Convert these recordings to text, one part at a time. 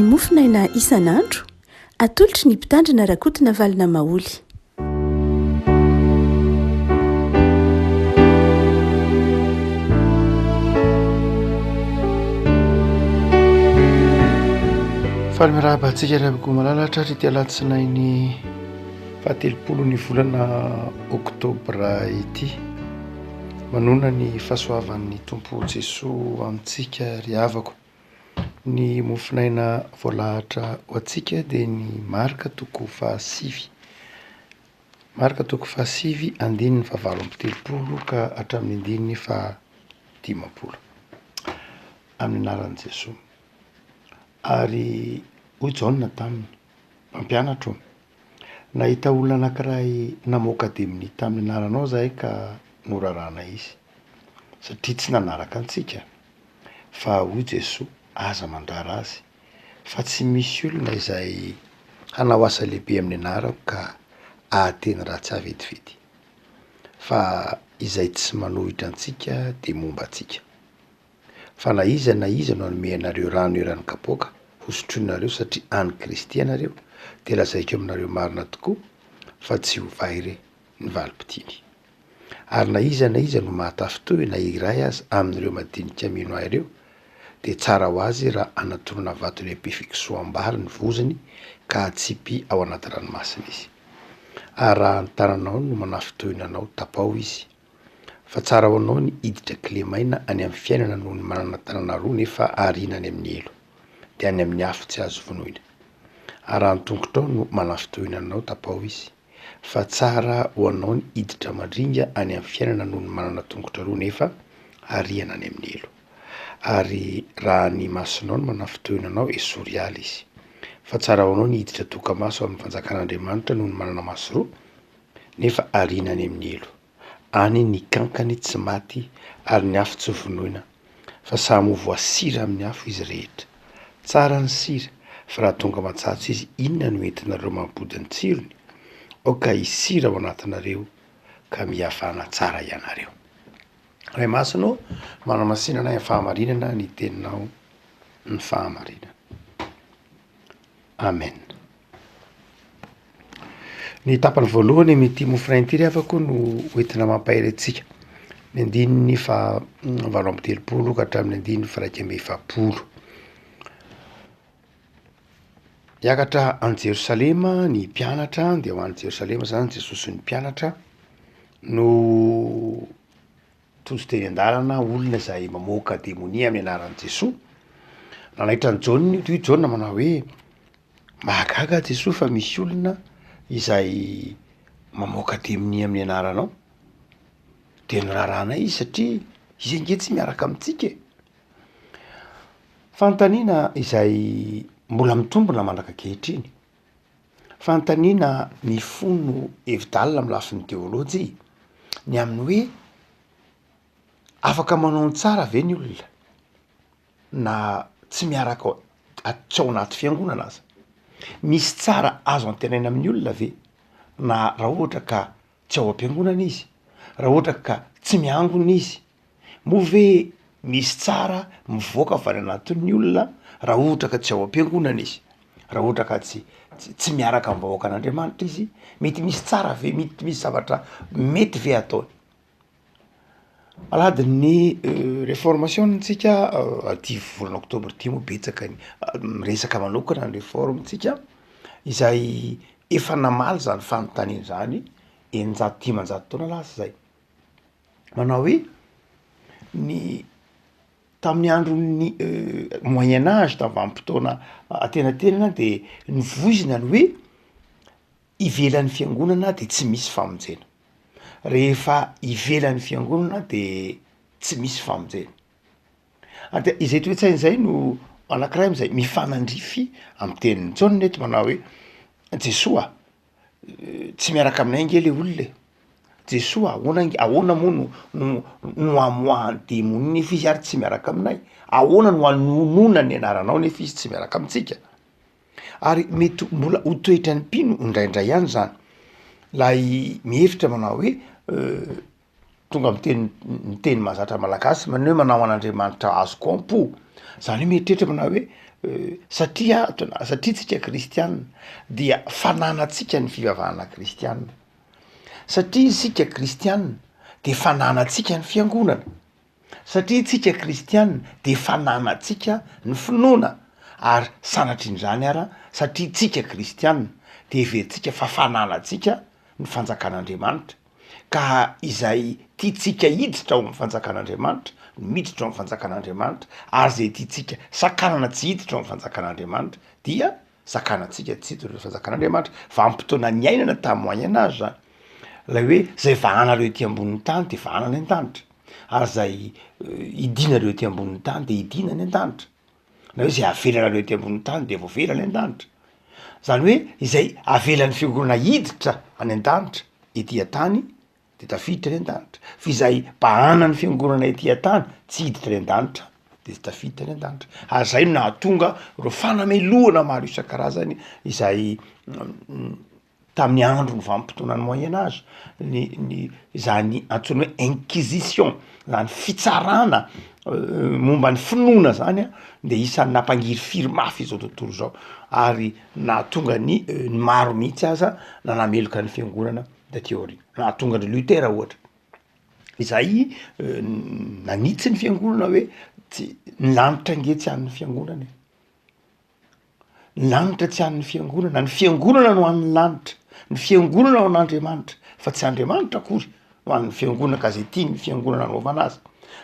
Mofonaina isan'andro, atolotry ny Mpitandrina Rakotonavalona Maholy. Faly miarahaba antsika ry havako malala hatratra ity alatsinainy fahatelopolo ny volana oktobra ity. Manonona ny fahasoavan'ny Tompo Jesoa amintsika ry havako. Ny mofonaina voalahatra ho antsika dia ny Marka toko fahasivy. Marka toko fahasivy andininy fahavalo amby telopolo ka hatramin'ny andininy fahadimampolo. Amin'ny anaran'i Jesoa. Ary hoy Jaona taminy, Mpampianatra ô, nahita olona anankiray namoaka demonia tamin'ny anaranao izahay ka norarana izy, satria tsy nanaraka antsika. Fa hoy Jesoa, Aza mandrara azy, fa tsy misy olona izay hanao asa lehibe amin'ny anarako ka hahateny ratsy ahy vetivety. Fa izay tsy manohitra antsika dia momba antsika. Fa na iza na iza no hanome anareo rano eran'ny kapoaka hosotroinareo satria an'i Kristy ianareo, dia lazaiko aminareo marina tokoa fa tsy ho vairy ny valim-pitiany. Ary na iza na iza no mahatafintohina iray aza amin'ireo madinika mino ahy ireo, dia tsara ho azy raha anatonana vato lehibe fikosoham-bary ny vozony ka atsipy ao anaty ranomasina izy. Ary raha ny tananao no manafintohina anao, tapaho izy. Fa tsara ho anao ny hiditra kilemaina any amin'ny fiainana noho ny manana tanana roa nefa ariana any amin'ny helo, dia any amin'ny afo tsy azo vonoina. Ary raha ny tongotrao no manafintohina anao, tapaho izy. Fa tsara ho anao ny hiditra mandringa any amin'ny fiainana noho ny manana tongotra roa nefa ariana any amin'ny helo. Ary raha ny masonao no manafintohina anao, esory hiala izy. Fa tsara ho anao ny hiditra toka-maso amin'ny fanjakan'Andriamanitra noho ny manana maso roa nefa ariana any amin'ny helo. Any ny kankany tsy maty ary ny afo tsy vonoina, fa samy ho voasira amin'ny afo izy rehetra. Tsara ny sira, fa raha tonga matsatso izy, inona no entinareo mampody ny tsirony? Aoka hisy sira ao anatinareo, ka mihavana tsara ianareo. Ray Masina ô, manamasina anay amin'ny fahamarinana ny teninao ny fahamarinana. Amen. Ny tapany voalohany amin'ity mofonaina ity ry havako no hoentina mampahery antsika. Ny andininy faha 38 ka hatramin'ny andininy faha 41. Hiakatra any Jerosalema ny mpianatra, dia ho any Jerosalema zany Jesosy sy ny mpianatra no tojo teny an-dalana olona izay mamoaka demonia amin'ny anaran'i Jesoa. Nanaitra an'i Jaona io, hoy Jaona manao hoe Mahagaga Jesoa fa misy olona izay mamoaka demonia amin'ny anaranao, de norarana izy satria izy ange tsy miaraka amintsika e! Fanontaniana izay mbola mitombina mandraka ankehitriny, fanontaniana mifono hevi-dalina amin'ny lafiny teolojia, ny amin'ny hoe afaka manao ny tsara ve ny olona? Na tsy miaraka ao tsy ao anaty fiangonana aza. Misy tsara azo antenaina amin'ny olona ve na raha ohatra ka tsy ao am-piangonana izy, raha ohatra ka tsy miangona izy? Moa ve misy tsara mivoaka avy any anatin'ny olona raha ohatra ka tsy ao am-piangonana izy? Raha ohatra ka tsy tsy miaraka amin'ny vahoakan'Andriamanitra izy, mety misy tsara ve, mety misy zavatra mety ve ataony? Alahadin'ny reformation tsika aty volana oktobra ity moa betsaka ny miresaka manokana ny reforme tsika izay efa namaly zany fanontaniana zany 600 500 taona lasa zay, manao hoe ny tamin'ny andron'ny moyen age tamin'ny vanim-potoana antenatenany de novoizina ny hoe Ivelan'ny fiangonana dia tsy misy famonjena. Rehefa ivelan'ny fiangonana de tsy misy famonjena. Ary dia izay toe-tsaina izay no anankiray am'zay mifanandrify amy tenin'i Jaona eto manao hoe, Jesoa tsy miaraka aminay ange le olona e, Jesoa ahoana ange ahoana moa no no no amoahany demony nefa izy ary tsy miaraka aminay? Ahoana no anononany ny anaranao nefa izy tsy miaraka amintsika? Ary mety mbola ho toetran'ny mpino indraindray ihany zany, lay mihevitra manao hoe tonga miteny ny teny mahazatra malagasy manao hoe manao an'Andriamanitra azoko am-po, zany hoe mieritreritra manao hoe. satria satria tsika kristianina dia fananantsika ny fivavahana kristianina, satria isika kristianina de fananantsika ny fiangonana, satria tsika kristianina de fananantsika ny finoana ary sanatrian'izany ara satria tsika kristianina de heverintsika fa fananantsika ny fanjakan'Andriamanitra. Ka izay tiantsika hiditra ao amin'ny fanjakan'Andriamanitra no miditra ao amin'ny fanjakan'Andriamanitra, ary izay tiantsika sakanana tsy hiditra ao amin'ny fanjakan'Andriamanitra dia sakanantsika tsy hiditra ao amin'ny fanjakan'Andriamanitra. Vanim-potoana niainana tamin'ny moyen age zany, ilay hoe zay vahanareo ety ambonin'ny tany de vahana any an-danitra, ary zay idinareo ety ambonin'ny tany de idina any an-danitra. na hoe zay avelanareo ety ambonin'ny tany de voavela any an-danitra, zany hoe izay avelan'ny fiangonana hiditra any an-danitra ety an-tany de tafiditra any an-danitra, fa izay bahanan'ny fiangonana ety an-tany tsy hiditra any an-danitra de tsy tafiditra any an-danitra, ary zay no nahatonga ireo fanamelohana maro isan-karazany izay tamin'ny andron'ny vanim-potoanan'ny moyen age, ny ny izany antsoina hoe inquisition, zany fitsarana momba ny finoana zany an, de isan'ny nampangirifiry mafy izao tontolo izao, ary nahatonga ny ny maro mihitsy aza nanameloka ny fiangonana taty aoriana, nahatonga an'i Luther ohatra, izay nanitsy ny fiangonana hoe tsy ny lanitra ange tsy an'ny fiangonana e. Ny lanitra tsy an'ny fiangonana, ny fiangonana no an'ny lanitra, ny fiangonana no an'Andriamanitra, fa tsy Andriamanitra akory no an'ny fiangonana ka zay tian'ny fiangonana anaovana azy.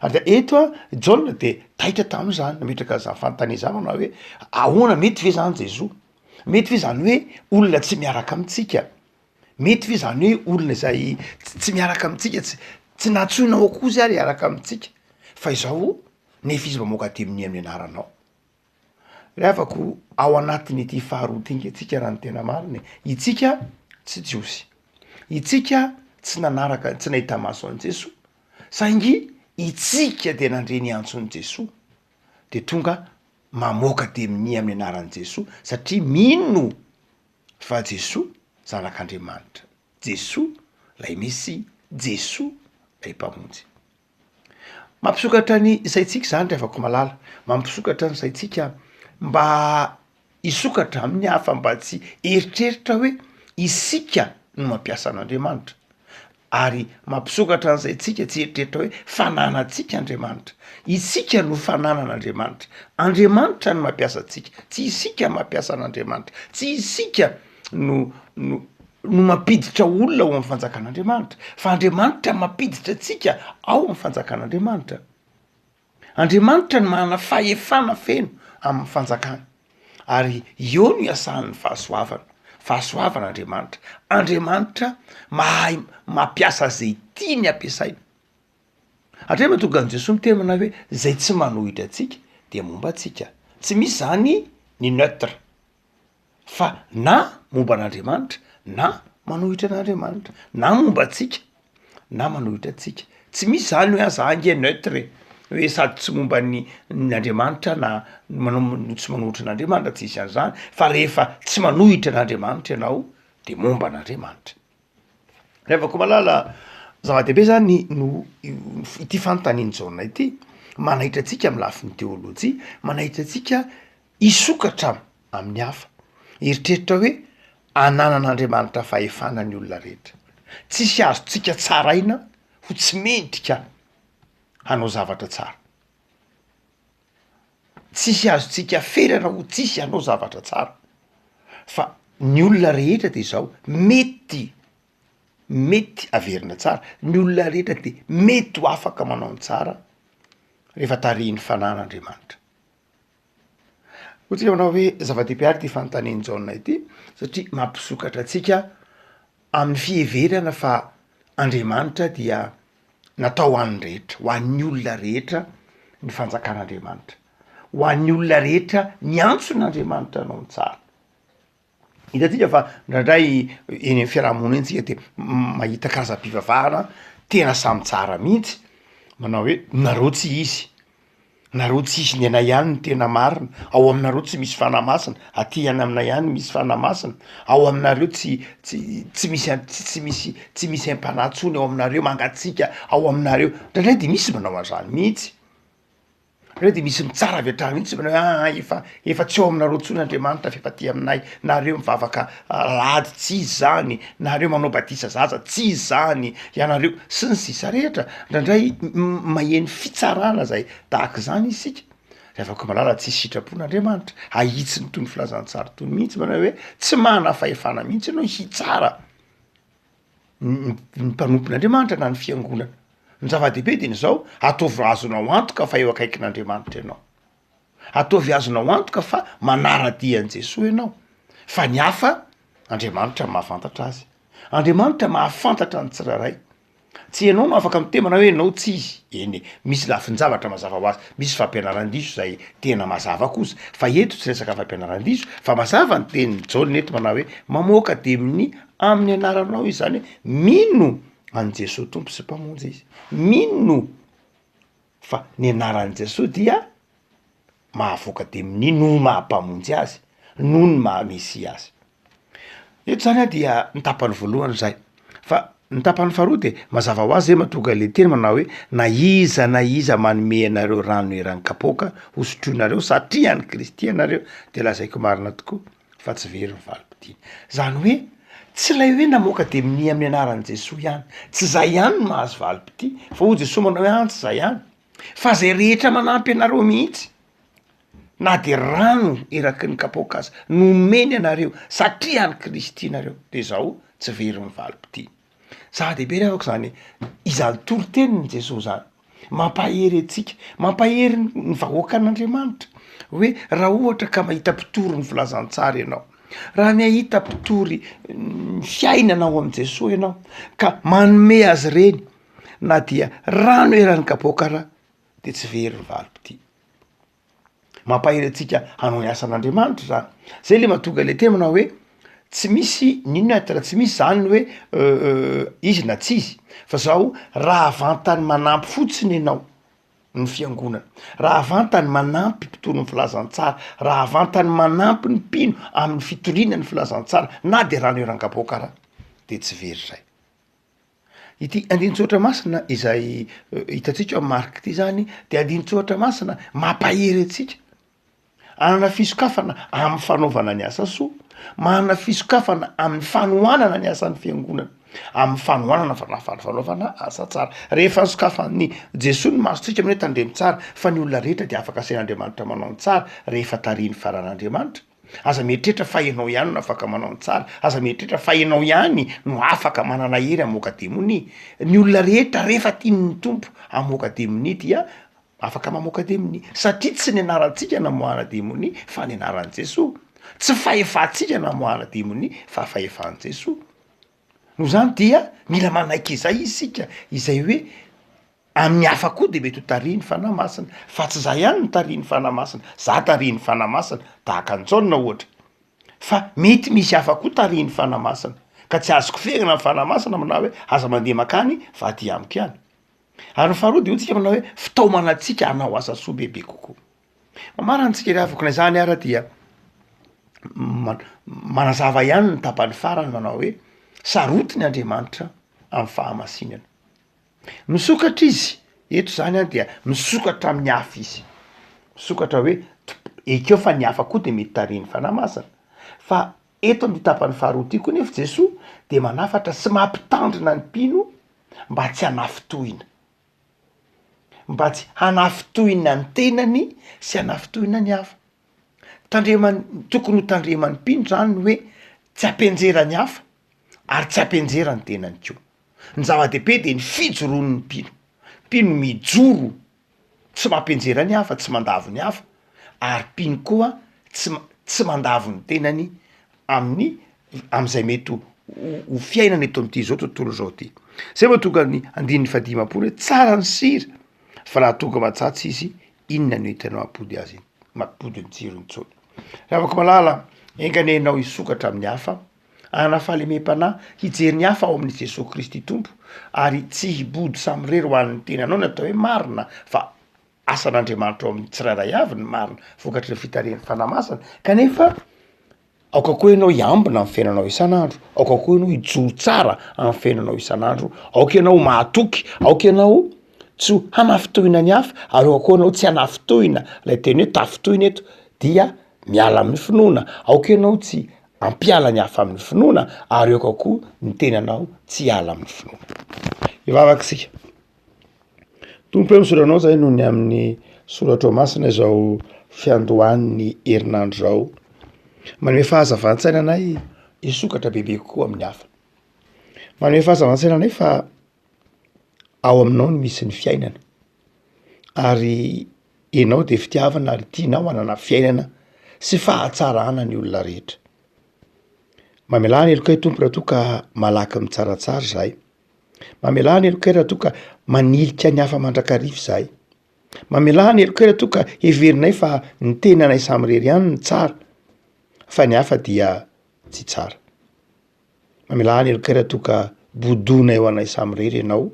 Ary dia eto a, Jaona de taitra tamin'izany, nametraka an'izany fanontaniana izany manao hoe ahoana mety ve zany Jesoa? Mety ve zany hoe olona tsy miaraka amintsika? Mety ve zany hoe olona izay tsy miaraka amintsika, tsy tsy nantsoina ao akory izy ary hiaraka amintsika fa izao nefa izy mamoaka demonia amin'ny anaranao? Ry havako, ao anatin'ity faharoa ity nge tsika raha ny tena marina e, itsika tsy jiosy, itsika tsy nanaraka, tsy nahita maso an'i Jesoa, saingy itsika dia nandre ny antson'i Jesoa, de tonga mamoaka demonia amin'ny anaran'i Jesoa, satria mino fa Jesoa zanak'Andriamanitra, Jesoa lay Mesia, Jesoa lay Mpamonjy. Mampisokatra ny saintsika izany ry havako malala, mampisokatra ny saintsika mba hisokatra amin'ny hafa mba tsy hieritreritra hoe isika no mampiasa an'Andriamanitra, ary mampisokatra ny saintsika tsy hieritreritra hoe fananantsika Andriamanitra, isika no fananan'Andriamanitra, Andriamanitra no mampiasa antsika, tsy isika mampiasa an'Andriamanitra, tsy isika no no no mampiditra olona ao amin'ny fanjakan'Andriamanitra, fa Andriamanitra mampiditra antsika ao amin'ny fanjakan'Andriamanitra. Andriamanitra no manana fahefana feno amin'ny fanjakany, ary eo no iasan'ny fahasoavana, fahasoavana Andriamanitra, Andriamanitra mahay mampiasa zay tiany ampiasaina. Hatreo mahatonga an'i Jesoa miteny manao hoe zay tsy manohitra antsika dia momba antsika, tsy misy zany ny neutre. fa na momba an'Andriamanitra na manohitra an'Andriamanitra, na momba antsika na manohitra antsika, tsy misy zany hoe za ange neutre e, hoe sady tsy momba ny ny Andriamanitra na manao no tsy manohitra an'Andriamanitra, tsisy an'zany fa rehefa tsy manohitra an'Andriamanitra ianao de momba an'Andriamanitra. Ry havako malala, zava-dehibe zany no ity fanontanian'i Jaona ity, manaitra antsika amy lafiny teolojia, manaitra antsika hisokatra amin'ny hafa, hieritreritra hoe ananan'Andriamanitra fahefana ny olona rehetra. Tsisy azontsika tsaraina ho tsy mendrika hanao zavatra tsara. Tsisy azontsika ferana ho tsisy hanao zavatra tsara. Fa ny olona rehetra de izao, mety, mety averina tsara, ny olona rehetra de mety ho afaka manao ny tsara rehefa tarihin'ny fanan'Andriamanitra. Hoy tsika manao hoe zava-dehibe ary ity fanontanian'i Jaona ity satria mampisokatra antsika amin'ny fiheverana fa Andriamanitra dia natao ho an'ny rehetra, ho an'ny olona rehetra ny fanjakan'Andriamanitra, ho an'ny olona rehetra ny antson'Andriamanitra hanao ny tsara. Hitantsika fa indraindray eny amin'ny fiarahamonina eny tsika de mahita karazam-pivavahana tena samy tsara mihitsy, manao hoe nareo tsy izy, nareo tsy izy ny anay ihany no tena marina, ao aminareo tsy misy fanahy masina, aty any aminay ihany misy fanahy masina, ao aminareo tsy tsy tsy misy an- tsy misy tsy misy aim-panahy ntsony ao aminareo, mangatsiaka ao aminareo, indraindray de misy manao an'zany mihitsy. Reo de misy mitsara avy hatrany mihitsy manao hoe aa efa efa tsy ao aminareo intsony Andriamanitra fa efa aty aminay, nareo mivavaka alahady tsy izy zany, nareo manao batisa zaza tsy izy zany, ianareo sy ny sisa rehetra, ndraindray maheno fitsarana zay tahaka izany isika, ry havako malala tsisy sitrapon'Andriamanitra, ahitsiny toy ny filazantsara toy mihitsy manao hoe tsy manana fahefana mihitsy ianao hitsara. Ny mpanompon'Andriamanitra na ny fiangonana. Ny zava-dehibe dia ny izao, ataovy azonao antoka fa eo akaikin'Andriamanitra ianao. Ataovy azonao antoka fa manara-dia an'i Jesoa ianao. Fa ny hafa, Andriamanitra mahafantatra azy. Andriamanitra mahafantatra ny tsirairay. Tsy ianao no afaka miteny manao hoe ianao tsy izy. Eny e, misy lafin-javatra mazava ho azy, misy fampianaran-diso izay tena mazava kosa, fa eto tsy resaka fampianaran-diso fa mazava ny tenin'i Jaona eto manao hoe mamoaka demonia amin'ny anaranao izy, zany hoe mino an'i Jesoa Tompo sy Mpamonjy izy, mino fa ny anaran'i Jesoa dia mahavoaka demonia noho ny maha mpamonjy azy, noho ny maha mesia azy. Eto zany a dia ny tapany voalohany zay, fa ny tapany faharoa de mazava ho azy zay mahatonga le teny manao hoe na iza na iza manome anareo rano eran'ny kapoaka ho sotroinareo satria an'i Kristy ianareo de lazaiko marina tokoa fa tsy very ny valim-pitia. Zany hoe tsy ilay hoe namoaka demonia amin'ny anaran'i Jesoa ihany, tsy zay ihany no mahazo valim-pitia fa hoy Jesoa manao hoe an tsy zay ihany fa zay rehetra manampy anareo mihitsy na de rano eraky ny kapoaka aza no omeny anareo satria an'i Kristy nareo de zao tsy very ny valim-pitia. Zava-dehibe ry havako zany izany toritenin'i Jesoa zany, mampahery antsika, mampahery ny vahoakan'Andriamanitra hoe raha ohatra ka mahita mpitory ny filazantsara ianao, raha nahita mpitory ny fiainana ao amin'i Jesoa ianao ka manome azy ireny na dia rano eran'ny kapoaka ara de tsy very ny valim-pitia. Mampahery antsika hanao ny asan'Andriamanitra zany, zay le mahatonga le teny manao hoe tsy misy n'inona neutre, tsy misy zany ny hoe izy na tsy izy fa zao raha vantany manampy fotsiny ianao ny fiangonana, raha vantany manampy mpitory ny filazantsara, raha vantany manampy ny mpino amin'ny fitoriana ny filazantsara na de rano eran-kapoaka ara de tsy very zay. Ity andinin-tsoratra masina izay hitantsika ao amin'ny Marka ity zany de andinin-tsoratra masina mampahery antsika hanana fisokafana amin'ny fanaovana ny asa soa, manana fisokafana amin'ny fanohanana ny asan'ny fiangonana, amin'ny fanohanana fanaovana asa tsara. Rehefa nosokafan'i Jesoa ny masontsika amin'ny hoe tandremo tsara fa ny olona rehetra dia afaka asain'Andriamanitra manao ny tsara rehefa tarihin'ny faran'Andriamanitra. Aza mieritreritra fa ianao ihany no afaka manao ny tsara, aza mieritreritra fa ianao ihany no afaka manana hery hamoaka demonia. Ny olona rehetra rehefa tian'ny Tompo hamoaka demonia dia afaka mamoaka demonia, satria tsy ny anarantsika namoahana demonia fa ny anaran'i Jesoa, tsy fahefantsika namoahana demonia fa fahefan'i Jesoa. Noho izany dia mila manaiky izay isika, izay hoe Amin'ny hafa koa dia mety ho tarihin'ny Fanahy Masina, fa tsy za ihany no tarihin'ny Fanahy Masina, za tarihin'ny Fanahy Masina, tahaka an'i Jaona ohatra, fa mety misy hafa koa tarihin'ny Fanahy Masina, ka tsy azoko ferana ny Fanahy Masina manao hoe aza mandeha makany fa aty amiko ihany. Ary ny faharoa dia hoy tsika manao hoe fitaomana antsika hanao asa soa bebe kokoa. Mamarana antsika ry havako na izany ara dia manazava ihany ny tapany farany manao hoe sarotiny Andriamanitra amin'ny fahamasinana. Misokatra izy, eto zany an dia misokatra amin'ny hafa izy, misokatra hoe ekeo fa ny hafa koa de mety tarihin'ny Fanahy Masina, fa eto amin'ity tapany faharoa ity koa nefa Jesoa dia manafatra sy mampitandrina ny mpino mba tsy hanafintohina, mba tsy hanafintohina ny tenany sy hanafintohina ny hafa. Tandremany, tokony ho tandreman'ny mpino zany ny hoe tsy hampianjera ny hafa ary tsy hampianjera ny tenany koa. Ny zava-dehibe dia ny fijoroan'ny mpino. Mpino mijoro, tsy mampianjera ny hafa, tsy mandavo ny hafa, ary mpino koa tsy tsy mandavo ny tenany amin'ny am'izay mety ho ho fiainana eto amin'ity zao tontolo zao ty. Zay mahatonga ny andininy fahadimampolo hoe tsara ny sira fa raha tonga matsatsa izy inona no hitanao hampody azy, mampody ny tsirony intsony. Ry havako malala, enga anie ianao hisokatra amin'ny hafa, Hanana fahalemem-panahy hijery ny hafa ao amin'i Jesoa Kristy Tompo ary tsy hibodo samirery ho an'ny tenanao ny atao hoe marina fa asan'Andriamanitra ao amin'ny tsirairay avy ny marina vokatry ny fitarihan'ny Fanahy Masina kanefa aoka koa ianao hiambina amin'ny fiainanao isan'andro, aoka koa ianao hijoro tsara amin'ny fiainanao isan'andro, aoka ianao ho mahatoky, aoka ianao. tsy ho hanafintohina ny hafa, ary aoka koa ianao tsy hanafintohina, ilay teny hoe tafintohina eto dia miala amin'ny finoana, aoka ianao tsy hampiala ny hafa amin'ny finoana, ary aoka koa ny tenanao tsy hiala amin'ny finoana. Hivavaka isika. Tompo ô, misaotra Anao zahay noho ny amin'ny soratrao masina izao fiandohan'ny herinandro izao. Manome fahazavan-tsaina anay hisokatra bebe kokoa amin'ny hafa. Manome fahazavan-tsaina anay fa ao aminao no misy ny fiainana ary ianao de fitiavana ary tianao hanana fiainana sy fahatsarana ny olona rehetra. Mamelà ny helokay Tompo raha toa ka malaky mitsaratsara izahay. Mamelà ny helokay raha toa ka manilika ny hafa mandrakariva izahay. Mamelà ny helokay raha toa ka heverinay fa ny tenanay samirery ihany no tsara fa ny hafa dia tsy tsara. Mamelà ny helokay raha toa ka bodoina eo anay samirery ianao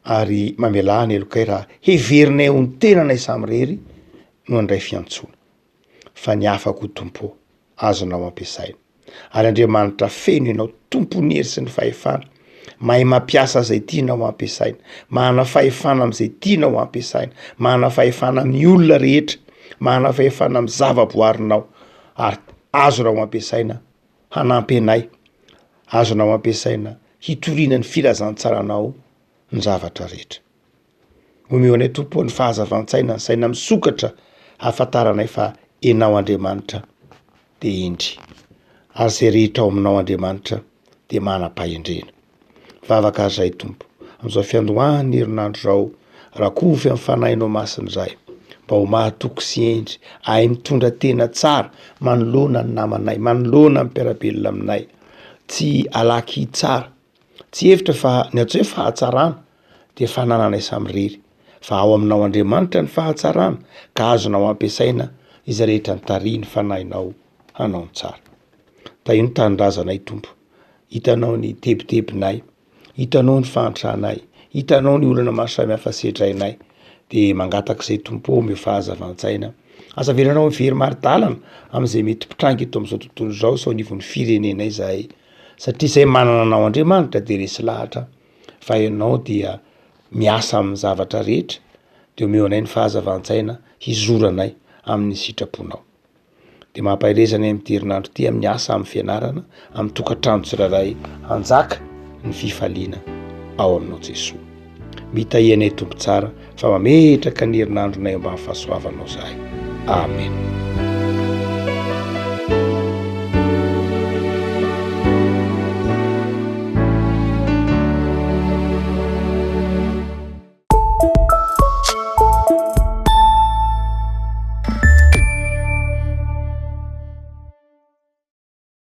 ary mamelà ny helokay raha heverinay ho ny tenanay samirery no handray fiantsoana fa ny hafa koa Tompo ô azonao ampiasaina ary Andriamanitra feno ianao tompon'ny hery sy ny fahefana mahay mampiasa izay tianao ampiasaina manana fahefana amin'izay tianao ampiasaina manana fahefana amin'ny olona rehetra manana fahefana amin'ny zavaboarinao ary azonao ampiasaina hanampy anay, azonao ampiasaina hitoriana ny filazantsaranao ny zavatra rehetra. Omeo anay Tompo ô ny fahazavan-tsaina, ny saina misokatra ahafantaranay fa Ianao Andriamanitra dia hendry, ary izay rehetra ao aminao Andriamanitra dia manam-pahendrena. Vavaka ary izahay Tompo, amin'izao fiandohan'ny herinandro izao, rakofy amin'ny Fanahinao Masina izahay, mba ho mahatoky sy hendry, ahay mitondra tena tsara manoloana ny namanay, manoloana ny mpiara-belona aminay, tsy halaky hitsara, tsy hihevitra fa ny atao hoe fahatsarana dia fanananay samirery, fa ao aminao Andriamanitra ny fahatsarana, ka azonao ampiasaina izay rehetra nitarihin'ny Fanahinao hanao ny tsara. Tahio ny tanindrazanay Tompo. Hitanao ny tebitebinay, hitanao ny fahantranay, hitanao ny olana maro samihafa sedrainay, de mangataka izay Tompo ô omeo fahazavan-tsaina, aza avelanao hivery mari-dalana amin'izay mety mpitranga eto amin'izao tontolo izao sy ao anivon'ny firenenay izahay, satria izay manana anao Andriamanitra de resy lahatra fa ianao dia miasa amin'ny zavatra rehetra, de omeo anay ny fahazavan-tsaina hizoranay amin'ny sitraponao. Dia mampahereza anay amin'ity herinandro ity amin'ny asa, amin'ny fianarana, amin'ny tokantrano tsirairay hanjaka ny fifaliana ao aminao Jesoa. Mitahia anay Tompo tsara fa mametraka ny herinandronay ambany fahasoavanao zahay. Amen.